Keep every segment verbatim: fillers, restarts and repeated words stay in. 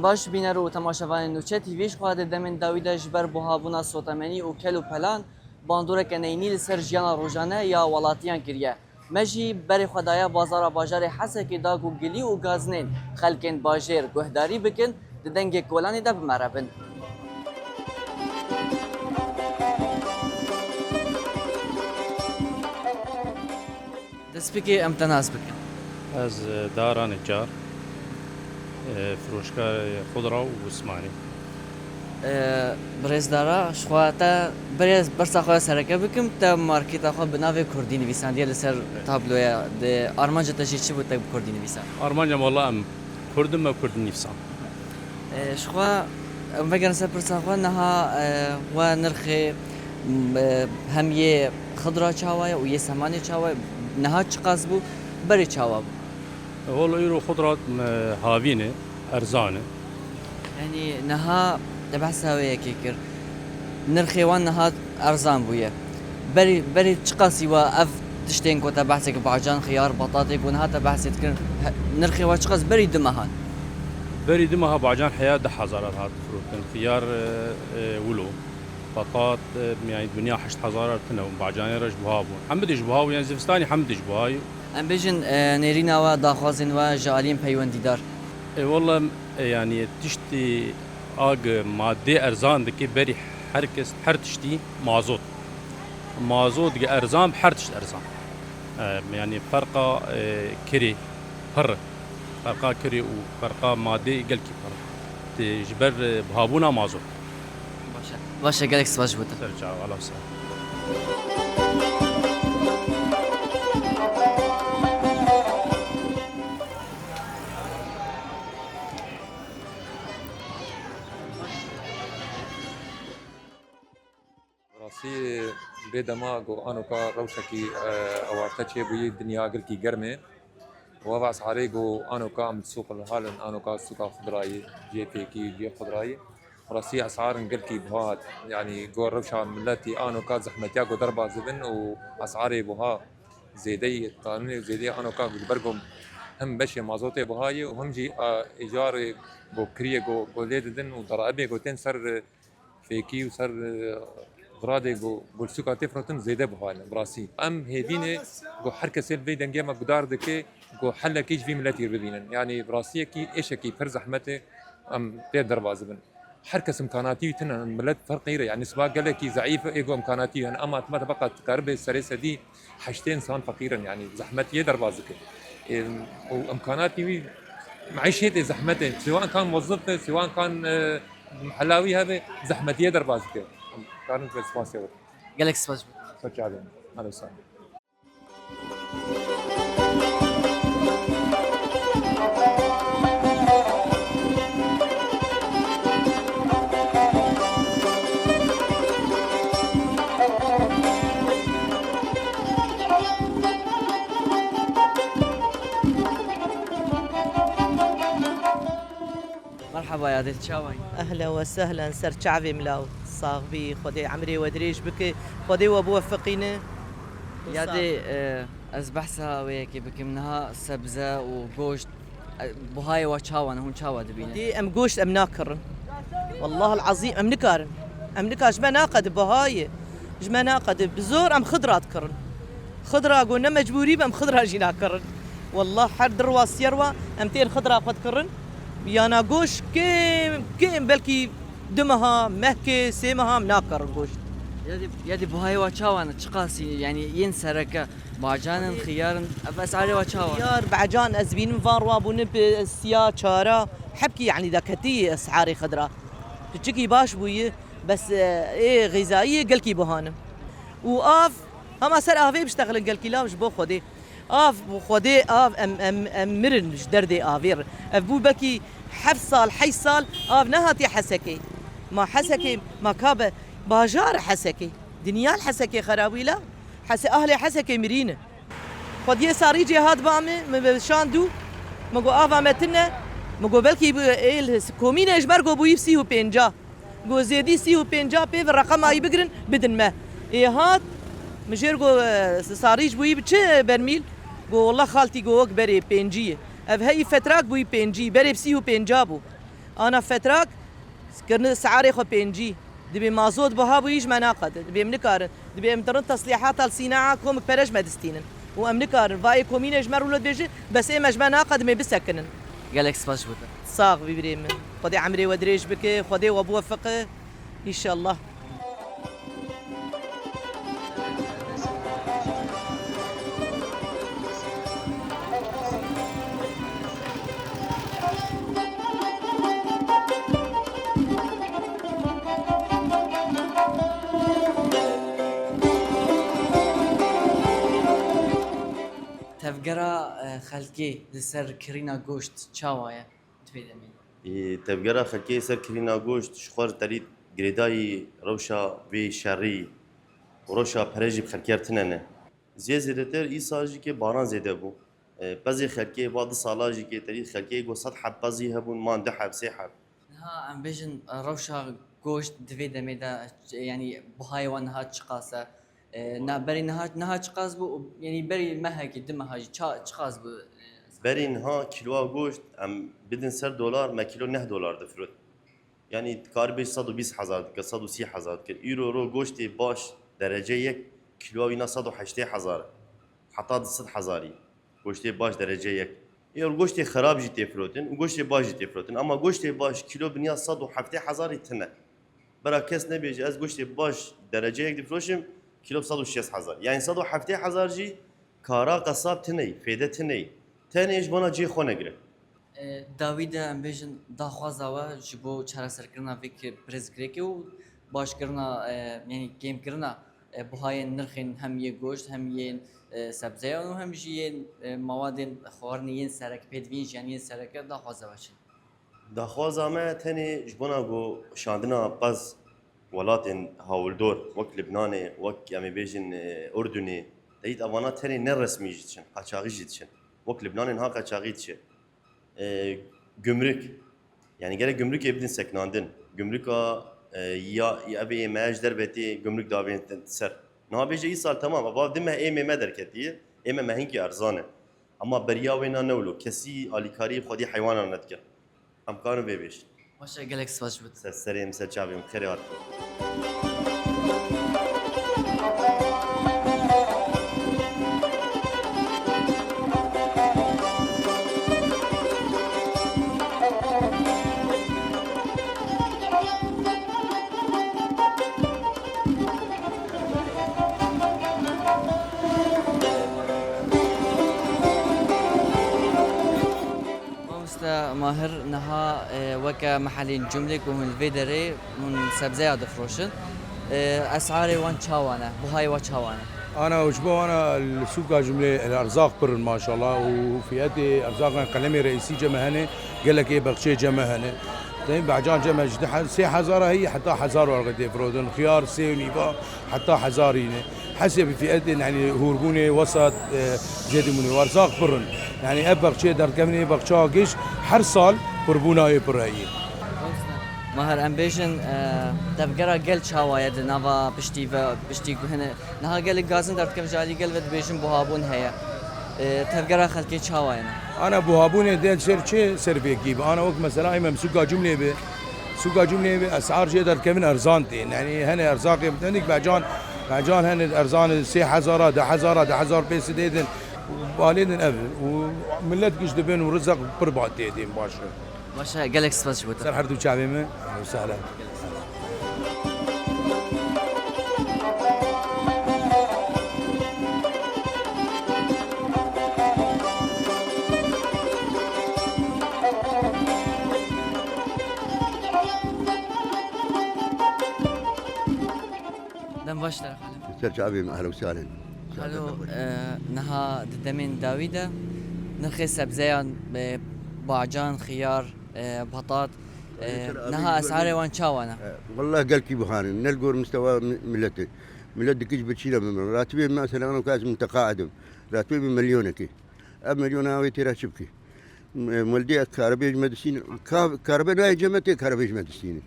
Baş bîner û temaşevanên Nûçe T V, ji xwe di demên dawî de ji ber buhabûna sotemenî û kel û pelan bandoreke neynî li ser jiyana rojane ya welatiyan kiriye. Me jî berê xwe daye bazara bajarê Hesekê da ku gilî û gazinên xelkên bajêr guhdarî bikin, di dengê kolanê de bi me re bin. Destpêkê em te nas bikin. Ez, e, Dara Necar, e, firoşka xudra û usmanî. E, birêz Dara, ji xwe te birêz pirsa xwe sereke bikim, te marketa xwe bi navê Kurdî nivîsandiye li ser tabloya. Di armanca te jî çi bû te bi Kurdî nivîsand? Armanca wala em Kurd in, me Kurdî nivîsand. E, ji xwe, em vegerin ser pirsa xwe, niha, e, we nirxê, m, e, hem yê xidra çawa ye û yê semanê çawa ye? Niha çiqas bû, berê çawa bû? Wala îro xidra, m, havîn e, erzan e. Yanî niha te behsa wê yekê kir. Nirxê wan niha erzan bûye. Berî, berî çiqasî wa ev tiştên ku te behsê kir, bacan, xiyar, batatê ku niha te behsê dikirin, he, nirxê wa çiqas berî du mehan? Berî du meha bacan heya deh hezar hat firotin. Xiyar, e, e, wilo. Batat, e, yanî dinya heşt hezar tine bûn. Bacanê re ji buha bûn. Hemidê ji buha bû, yanî zivistanî hemidê ji buha ye. Em bêjin, e, nêrîna we, daxwazên we ji aliyên peywendîdar. E, wele, e, yanî tiştê ag madê erzan dike berî her kes, her tiştî mazot. Mazot dike erzan, her tişt erzan. E, yanî ferqa, e, kirê pir e. Ferqa kirê û ferqa madê gelkî pir e. Tê ji ber, e, buhabûna mazot. Baş e. Baş e, gelek spas ji bo te. Ser çav, ala ser. Rastî bê dema ku anoka rewşekî, e, awarte çêbûyî, dinya gelkî germ e. Û ev esarê ku anoka em di sûq li hal in, anoka sûka xudrayî, cihê fêkî, cihê xudrayî. Rastî esarin gelkî buha hat. Yanî ku rewşa miletî anoka zehmetiya ku derbas dibin û esarê buha zêdeyî tanî zêdeyî anoka ku ji ber ku hem beşê mazotê buha ye û hem jî, a, îcarê ku kiriyê ku, ku lê didin û daraibê ku tên ser, e, fêkî û ser, e, xiradê ku, ku li sûka tê firotin zêde buha ne, bi rastî. Em hêvî ne ku her kesê li vê dengê me guhdar dike ku helekî ji vî miletî bibînin. Yanî bi rastiyekî êşekî pir zehmet e em pê derbas bibin. Her kes imkanatî wî tune, milet ferqîr e. Yanî siba gelekî zeîf e, ê ku imkanatî hene. Ema dima tebeqa dikaribe serê sedî heştê însan feqîr in. Yanî zehmet yê derbas dike. Ê, û imkanatî wî meîşetê zehmet e. Sêwan kan muzif e, sêwan kan, e, Hela wî hebe zehmetiyê derbas dike. Em karin bi spasiya we. Gelek spas. Ser çavên. Alo, sağ ol. Merhaba yadê, çawa yî? Ehlen we sehlen, ser çavê milaw. Sax bî, Xwedê emrê we dirêj bike, Xwedê we biwefeqîne. Yadê, e, ez behsa wê yekê bikim. Niha sebze û goşt, e, buhayê wa çawa ne, hûn çawa dibînin? Xwedê em goşt em nakirin. Wallahil ezîm em nikarin. Em nikar ji me naqede buhayê. Ji me naqede. Bi zor em xidra dikirin. Xidra ku ne mecbûrî be em xidra jî nakirin. Wallah her di rwa siyer wa em tên xidra xwe dikirin. Yana goşt kêm kêm belkî du meha, mehkê, sê meha em nakirin goşt. Yadî, yadî buhayê wa çawa ne? Çiqasî, yanî yên sereke, bacan in, xiyar in, ev esarê wa çawa ne? Xiyar, bacan ez bînim van rwa bûne bi siya çara, hebkî yanî daketî esarê xidra. Piçikî baş bûye, bes, e, ê xîzayiyê gelkî buha ne. Û av, hema ser avê biştexilin gelkî lav ji bo Xwedê. Av, Xwedê av, em, em, em mirin ji derdê avê re. Ev bû belkî heft sal, heşt sal av nehatiye Hesekê. Ma Hesekê, ma ka be bajar Hesekê. Dinya li Hesekê xerabî la. Hese-, ahlê Hesekê mirî ne. Xwediyê Sarîcê hat ba min, min bi şand û min got, "Ava me tune." Min got, "Belkî bi êl komîne ji ber got bûyî sî û pênca." Got, "Zêdî sî û pênca pê ve reqema yî bigirin, bidin me." Ê hat, min jêr got, "E, Sarîc bûyî bi çi bermîl?" Got, "Wallah xaltî got wek berê pêncî ye." Ev heyî fetrak bûyî pêncî, berê bi sî û pênca bû. Ana fetrak kirine siarê xwe pêncî. Dibê mazot buha bûyî ji me naqedin. Dibê em nikarin. Dibê em dirin teslîhata li sînaa komik pere ji me distînin. Û em nikarin. Vayê komînê ji me rûlo dibêjin, bes ê me ji me naqedin, ê bisekinin. Gelek spas ji bo te. Sax bî birê min. Xwedê emrê we dirêj bike, Xwedê we biwefiqe. Înşallah. Tevgera, e, xelkê li ser kirîna goşt çawa ye? Di vê demê de. Ê, tevgera xelkê ser kirîna goşt ji xwe ji terî girêdayî rewşa vê şerî û rewşa perê jî bi xelkê re tune ne. Zê zêdetir îsal jî ke baran zêde bû. Ê, pezê xelkê va du sala jî ke terî xelkê got sed heb pezî hebûn, man du heb, sê heb. Niha em bêjin, e, rewşa goşt di vê demê de, e, yanî buhayê wan niha çiqas e? E, na, berî niha, niha çiqas bû? Yanî berî mehekî, du meha jî ça-, çiqas bû, e? Berî niha kîloa goşt em bidin ser dolar, me kîlo neh dolar difirot. Yanî dikarî bêjî sed û bîst hezar dikir, sed û sî hezar dikir. Îro ro goştê baş derece yek kîloa wî na sed û heştê hezar e. Heta du sed hezarî. Goştê baş derece yek. Ê, goştê xerab jî tê firotin û goştê baş jî tê firotin. Ama goştê baş kîlo bi niha sed û heftê hezarî tune. Bira kes nebêje, ez goştê baş derece yek difiroşim, kîlo bi sed û şêst hezar. Yanî sed û heftê hezar jî kara qesab tune yî, fêde tune yî. Tenê ji bona cihê xwe negire. E, dawî de em bêjin daxwaza we ji bo çareserkirina vê ki-, pirsgirêkê û başkirina, e, yanî kêmkirina, e, buhayên nirxên hem yê goşt hem yên, e, sebzeyan û hem jî yên, e, mawadên xwarinê yên serek, pêdiviyên jiyanî yên sereke daxwaza we çi? Daxwaza me tenê ji bona ku şandina pez welatên hawldor wek Libnanê, wek em ê bêjin, e, Urdunê, teyîd evana tenê ne resmî jî diçin, qaçaxî jî diçin. Wek Libnanê niha qaçaxî diçe. E, gumruk. Yanî gerek gumrukê bidin seknandin. Gumruka, e, ya, ya ev ê me ji derve tê gumruk davên ser. Niha bêje îsal temam, eva du meh ê me me derketiye, ê me me hinkî erzan e. Ama beriya wêna ne wilo, kesî alîkarî xwedî heywanan nedike. Em karin vê bêjin. Baş e, gelek spas ji bo te. Ser serê min, ser çavê min, xêrê hat. Mamoste Mahir, niha, e, weke mehelên Cumlêk û hûn li vê derê hûn sebzeya difroşin. E, esarê wan çawa ne? Buhayê wan çawa ne? Ana, ji bo wana li sûka Cumlê, el erzaq pir in maşallah û fiyetê erzaqan, qelemê reîsî cem hene, gelek ê bexçê cem hene. Dayın bacan cem ji sê hezara hî heta hezar werqê tê firotin. Xiyar sê û nîva heta hezar hîne. Hesê bi fiyetên, yanî hûrbûnê, wesat, e, zêdîbûnê, werzaq pir in. Yanî ev bexçeyê derdikevin, ê bexçeya giş her sal pirbûna wê pir heye. Mahir, em bêjin, e, tevgera gel çawa ye di nava piştî ve, piştî ku hene, niha gelek gazin derdikevin, ji alî gel ve dibêjin buhabûn heye. E, tevgera xelkê çawa ye? Ana buhabûnê dê ser çi, ser vê kî be? Ana wek mesela ê me sûka Cumlê be. Sûka Cumlê be, esar jê derdikevin erzan tên. Yanî hene erzaqê bi tendik becan, becan hene erzan sê hezara, du hezara, du hezar pênc sedê din. Balê din ev. Û millet giş dibin û rizq pir ba tê dên baş e. Baş e, gelek spas ji bo te. Ser her du çavê min. Sehlen. Dem baş te re xalim. Ser çavê min, ehlen û sehlen. Xalo, e, niha di demên dawî de nirxê sebzeyan, e, bacan, xiyar, e, batat, e, niha esarê wan çawa ne? E, wallah gelkî buha ne. Ne li gor mistewa mi-, miletê. Milet dikij bi çî re bimrin. Ratibê min mesela, eno ka ez muteqaid im. Ratibê min milyonekê. Ev milyona wê tê re çi bikî? M-, Mildê ez karebê ji me distîne. Ka-, karebe nayê cem me tê, karebê ji me distîne.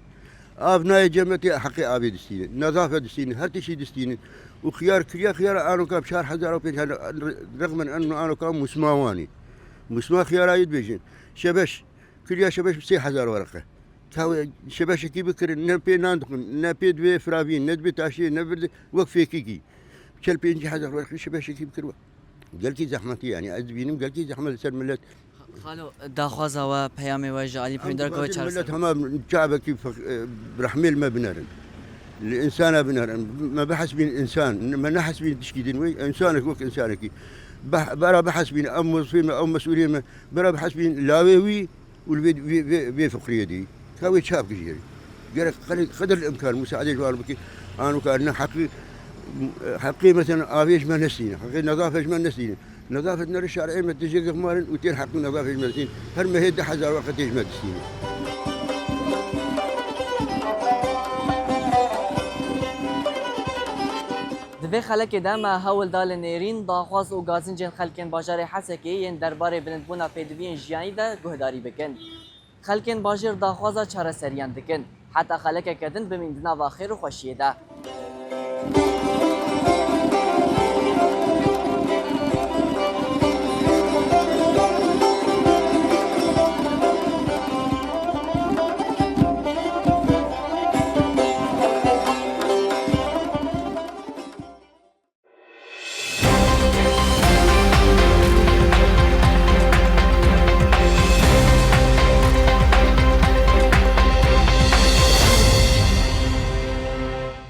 Av nayê cem me tê, heqê avê distîne. Nezafe distîne, her tiştî distîne. Û xiyar kiriya, xiyara anoka bi çar hezar û pênc hezar, rexmen eno anoka musma wanî. Musma xiyara yê dibêjin. Şebeş, kiriya şebeş bi sê hezar werqe. Ka wê şebeşekî bikirin, ne pê nan dixwin, ne pê divê firavîn, ne divê taşiyê, ne vir wek fêkîkî. Çel pêncî hezar werqî şebeşekî bikir we. Gelkî zehmetî, yani ez dibînim gelkî zehmet li ser millet. Xalo, daxwaza we, peyamê we ji alî Em Peyndar Goy dixwazin millet çareser. Hema çavekî fik-, e, rehmê li me binerin. Li insana binerin. Me bihesbîn insan, me nehesbîn tişkî din wê, insanek wek insanekî. Beh-, bera bihesbîn ew muzifê me, ew mesûlê me, bera bihesbîn lawê wî, û li vê, vê, vê, vê fiqriyê dî. Ka wê çap kijêrî. Gerek qedr, qedr imkan musaade ji wan bikî. An û karine heqî, heqî mesela avê ji me nestîne. Heqî nezafet ji me nestîne. Nezafet nere şerê me tijê gixmarin û têr heqî nezafet ji me nestîne. Her mehê deh hezar weqetê ji me distîne. Di vê xelekê de me hewl da li nêrîn, daxwaz û gazincên xelkên bajarê Hesekê yên derbarê bilindbûna pêdiviyên jiyanî de guhdarî bikin. Xelkên bajêr daxwaza çareseriyan dikin, heta xelekeke din bimîn di nava xêr û xweşiyê de.